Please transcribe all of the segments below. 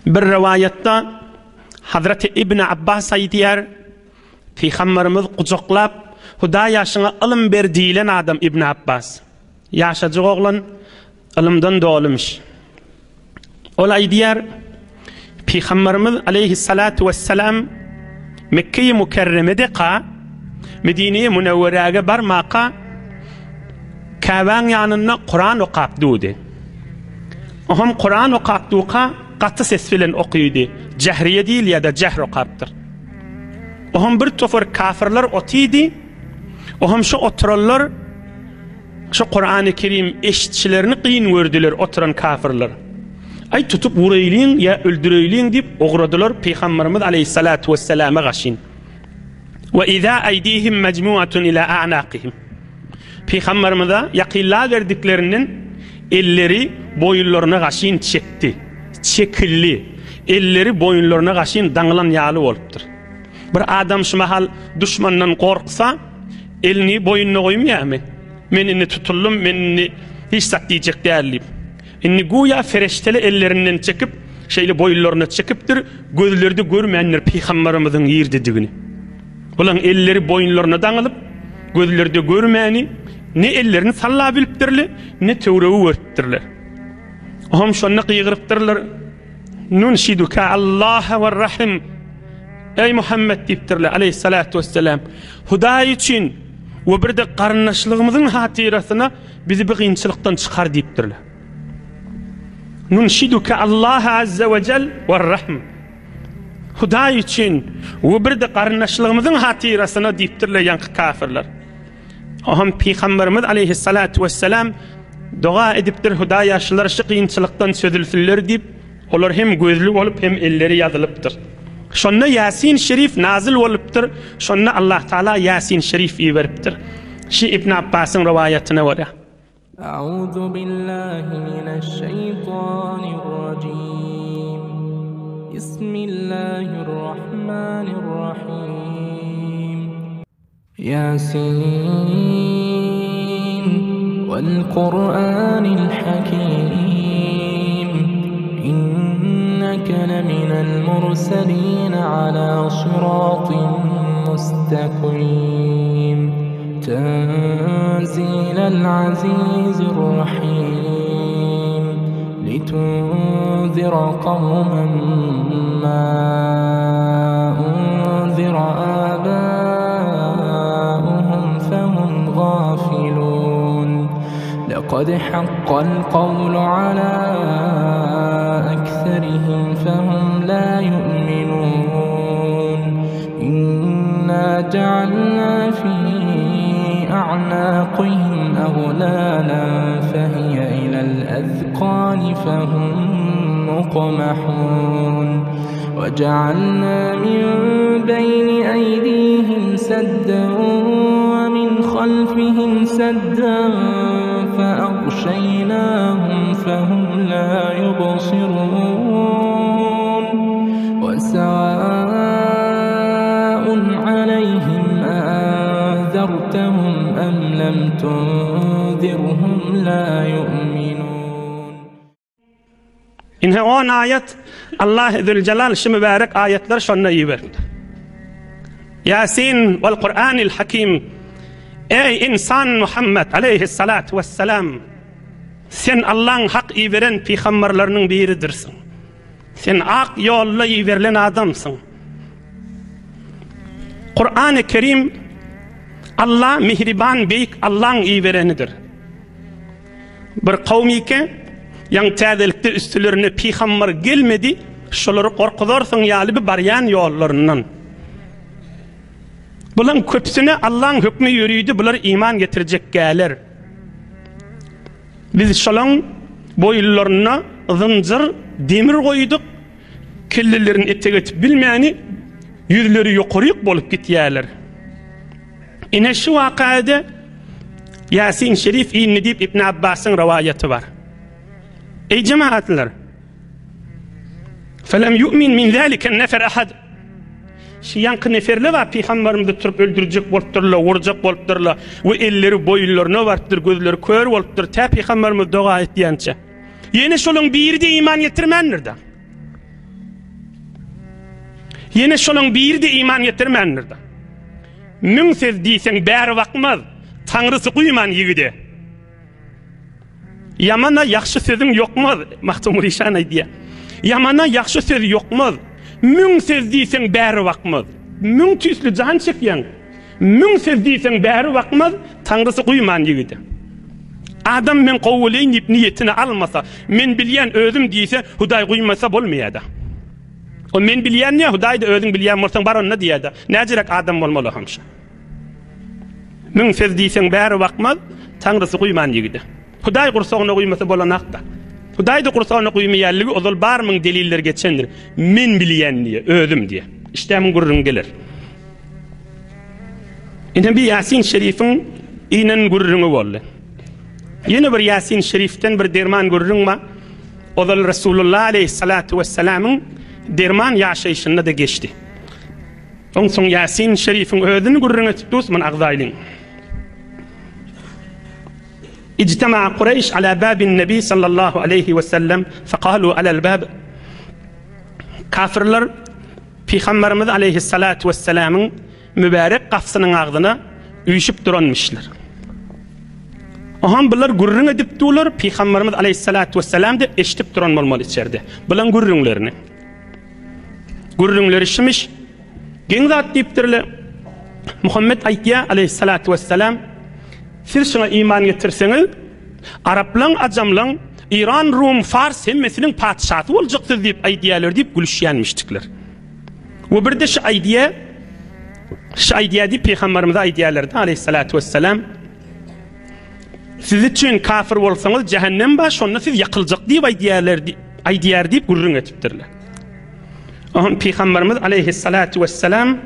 Bir rowaýatda Hazreti Ibn Abbas aýdýar, Pygamberimiz gujaklap, Hudaý ýaşyňa ylym ber diýlen adam Ibn Abbas. Ýaşajyk oglan ylymdan dolumyş. Ol aýdýar, Pygamberimiz aleýhissalatu wessalam Mekge-i Mükerremedeka, Medine-i Münewweräge barmaka Käbäň ýanynda Kuran okap durdy. Oňam Kuran okap durka gaty ses bilen okydy. Jähriýe diýilýär-de, jähr okapdyr. Oňam bir topar kafirler otydy. Oňam şu oturanlar şu Kurany Kerim eşitşilerini kyn gördüler oturan kafirler. Aý tutup uraýlyň ýa öldüreýliň diýip ugradylar Pygamberimiz aleýhissalatu wesselama gaşyn. We iza aýdihim mejmuatun ila a'naqihim. Pygamberimize ýakynlaberdiklerinden elleri boýunlaryna gaşyn çekdi. Çekildi. Elleri boýunlaryna gaşyn daňylan ýaly bolupdyr. Bir adam şu mahal duşmandan gorksa, elini boýnuna goýmaýarmy? Men indi tutuldym, men indi hiç zat diýjek däl diýip. Indi güýä fereştele ellerinden çekip, şeýle boýunlaryna çekipdir, gözleri-de görmändir pygamberimiziň nirdedigini. Bulaň elleri boýunlaryna daňylyp, gözleri-de görmäni, ne ellerini sallabilipdirler, ne töweregi görüpdirler. Oňam şonda gygyrypdyrlar, Nunşiduka Allaha we Rahim. Eý Muhammet diýipdirler, aleýhissalatu wesselam. Hudaý üçin we bir-de garyndaşlygymyzyň hatyrasyna bizi bu kynçylykdan çykar diýipdirler. Nunşiduka Allaha azze we jel we Rahm. Hudaý üçin we bir-de garyndaşlygymyzyň hatyrasyna diýipdirler ýaňky kafirler. Oňam Pygamberimiz aleýhissalatu wesselam doga edipdir, Hudaýa şular şu kynçylykdan çözülsinler diýip, olar hem gözli bolup hem elleri ýazylypdyr. Şonda Ýasin şerif nazyl bolupdyr, şonda Allah Taala Ýasin şerif iberipdir. Şi Ibn Abbasyň rowaýatyna görä. A'uzu billahi mineşşeýtanirrajim. Bismillahirrahmanirrahim. Ýasin wal-Kur'anil hakim. Inneke leminel murselin ala syratyn mustakim. Tenzilel azizir rahim. Litunzira kawmen ma unzira abauhum fehum gafilun. Lekad hakkal kawlu ala ekserihim fehum la yu'minun. Inna ja'alna fi a'naqihim aglalan fehiye ilel ezkani fehum mukmahun. Ve ja'alna min beyni eydihim sedden ve min halfihim sedden fe agşeynahum fehum la yubsirun. Ve sewâun aleyhim eenzertehum em lem tunzirhum lâ yu'minûn. Ine on aýat Allah Züljelal şu mübärek aýatlary şonda iberipdir. Ýasin wal Kur'anil Hakim Eý insan Muhammed aleyhissalatu vesselam sen Allaň hak iberen pygamberleriniň biridirsiň. Sen ak ýolda iberilen adamsyň. Kur'an-ı Kerim Allah mihriban beýik Allaň iberenidir. Bir kowum ike, ýaň täzelikde üstülerine pygambar gelmedi, şolary gorkuzarsyň ýaly bir barýan ýollaryndan. Bulaň köpüsine Allaň hökmi ýörüdi, bular iman getirjek gäler. Biz şolaň boýunlaryna zynjyr, demir goýduk, kellelerini etek etip bilmäni, ýüzleri ýokaryk bolup gitýärler. Ine şu wakada Ýasin Şerif indi diýip Ibn Abbasyň rowaýaty bar. Eý jemagatlar! Felem yu'min min zalika nefer ahad. Şu ýaňky neferler bar, pygamberimizi turup öldürjek bolupdyrlar, urjak bolupdyrlar we elleri boýunlaryna barypdyr, gözleri kör bolupdyr, tä pygamberimiz doga etýänçä. Ýene şolaryň biri-de iman getirmändir-de. Ýene şolaň biri-de iman getirmändir-de. Müň söz diýseň bäri bakmaz, Taňrysy guýman ýigide. Ýamana ýagşy sözüň ýokmaz, Magtymguly işan aýdýar. Ýamana ýagşy söz ýokmaz, Müň söz diýseň bäri bakmaz. Müň tüýsli jan çekýäň, Müň söz diýseň bäri bakmaz, Taňrysy guýman ýigide. Adam men gowy boleýin diýip niýetine almasa, men bilýän özüm diýse, Hudaý guýmasa bolmaýar-da. O men bilýän diýýär, Hudaý-da özüň bilýän bolsaň bar onda diýýär-de. Näjerek adam bolmaly hamşa. Müň söz diýseň bäri bakmaz, Taňrysy guýman ýigide. Hudaý gursagyna guýmasa bolanakda. Hudaý-da gursagyna guýmaýanlygy ozal bar müň deliller geçendir. Men bilýän diýýär, özüm diýýär. Işdämiň gürrüňi geler. Ine bir Ýasin Şerifiň inen gürrüňi boldy. Ýene bir Ýasin Şerifden bir derman gürrüň bar. Ozal Resulullah aleýhissalatu wessalamyň derman ýaşaýşynda-da geçdi. Onsoň Ýasin Şerifiň özüni gürrüň etip durus, muny agzaýlyň. Ijtema Kureýş ala babin Nebi sallallahu aleýhi wessellem fekalu alal bab Kafirler Pygamberimiz aleýhissalatu wessalamyň mübärek gapysynyň agzyna üýşüp duranmyşlar. Oham bular gürrüň edip durlar, Pygamberimiz aleýhissalatu wessalam-da eşidip duran bolmaly içerde. Bulaň gürrüňlerini. Gürrüňleri şumyş, Geň zat diýipdirler. Muhammet aýtýar aleýhissalatu wessalam, Siz şuňa iman getirseňiz, araplaň, ajamlaň, Iran, Rum, Fars hemmesiniň patyşasy boljaksyz diýip aýdýarlar diýip gülüşýänmişdikler. We birde şu aýdýar, şu aýdýar diýip pygamberimize aýdýarlar-da aleýhissalatu wessalam, Siz üçin kafir bolsaňyz jähennem bar, şonda siz ýakyljak diýip aýdýarlar, aýdýar diýip gürrüň etipdirler. Oňa pygamberimiz aleýhissalatu wessalam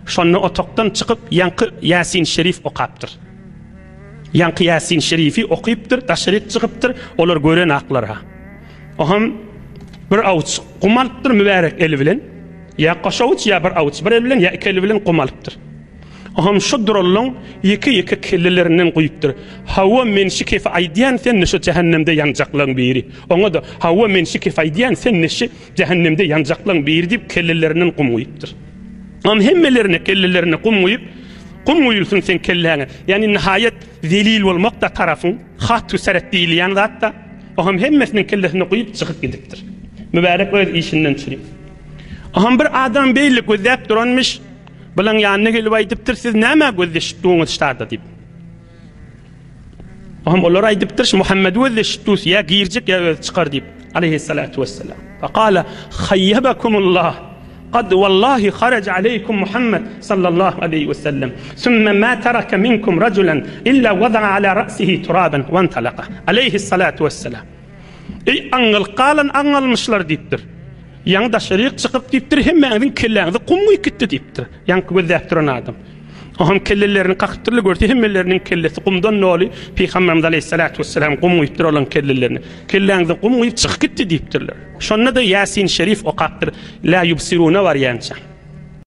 şonda otagdan çykyp ýaňky Ýasin şerif okapdyr. Ýaňky Ýasin şerifi okypdyr, daşaryk çykypdyr, olar gören aklar-ha. Oňam bir awuç gum alypdyr mübärek eli bilen. Ýa goşawuç ýa bir awuç, bir el bilen ýa iki eli bilen gum alypdyr. Oňam şu duralyň ýeke-ýeke kellelerinden guýupdyr. Hawa, men şi kefi aýdýan, sen neşe jähennemde ýanjaklaň biri. Oňa-da, Hawa, men şi kefi aýdýan, sen neşe jähennemde ýanjaklaň biri diýip kellelerinden gum guýupdyr. Oňam hemmelerine kellelerine gum guýup, Gum guýulsyn seň kelläňe. Ýagny nihaýat zelil bolmak-da tarapyň, hat-u seret diýilýän zat-da. Oňam hemmesiniň kellesine guýup çykyp gidipdir. Mübärek öz işinden çüri. Oňam bir adam beýle gözläp duranmyş. Bulaň ýanyna gelip aýdypdyr, siz nämä gözleşip duňyz ştada diýip. Oňam olar aýdypdyr, şu Muhammedi gözleşip dus, ýa girjek ýa özi çykar diýip. Aleyhissalatu vesselam. Fekala hayyabakumullah. Kad wallahi haraja aleykum Muhammed sallallahu aleyhi ve sellem. Sümme ma terake minkum rajulan illa wada'a ala ra'sihi turaban ve entalaka. Aleyhissalatu vesselam. Eý aňňalyk galan aňňalmyşlar diýipdir. Ýaňy daşaryk çykyp diýipdir, hemmäňiziň kelläňizi gum guýup gitdi diýipdir. Ýaňky gözläp duran adam. Oňam kellelerini kakypdyrlar, görse hemmeleriniň kellesi gumdan doly. Pygamberimiz aleýhissalatu wessalam gum guýupdyr olaryň kellelerine. Kelläňize gum guýup çykyp gitdi diýipdirler. Şonda-da Ýasin şerif okapdyr, La ýubsiruna barýança.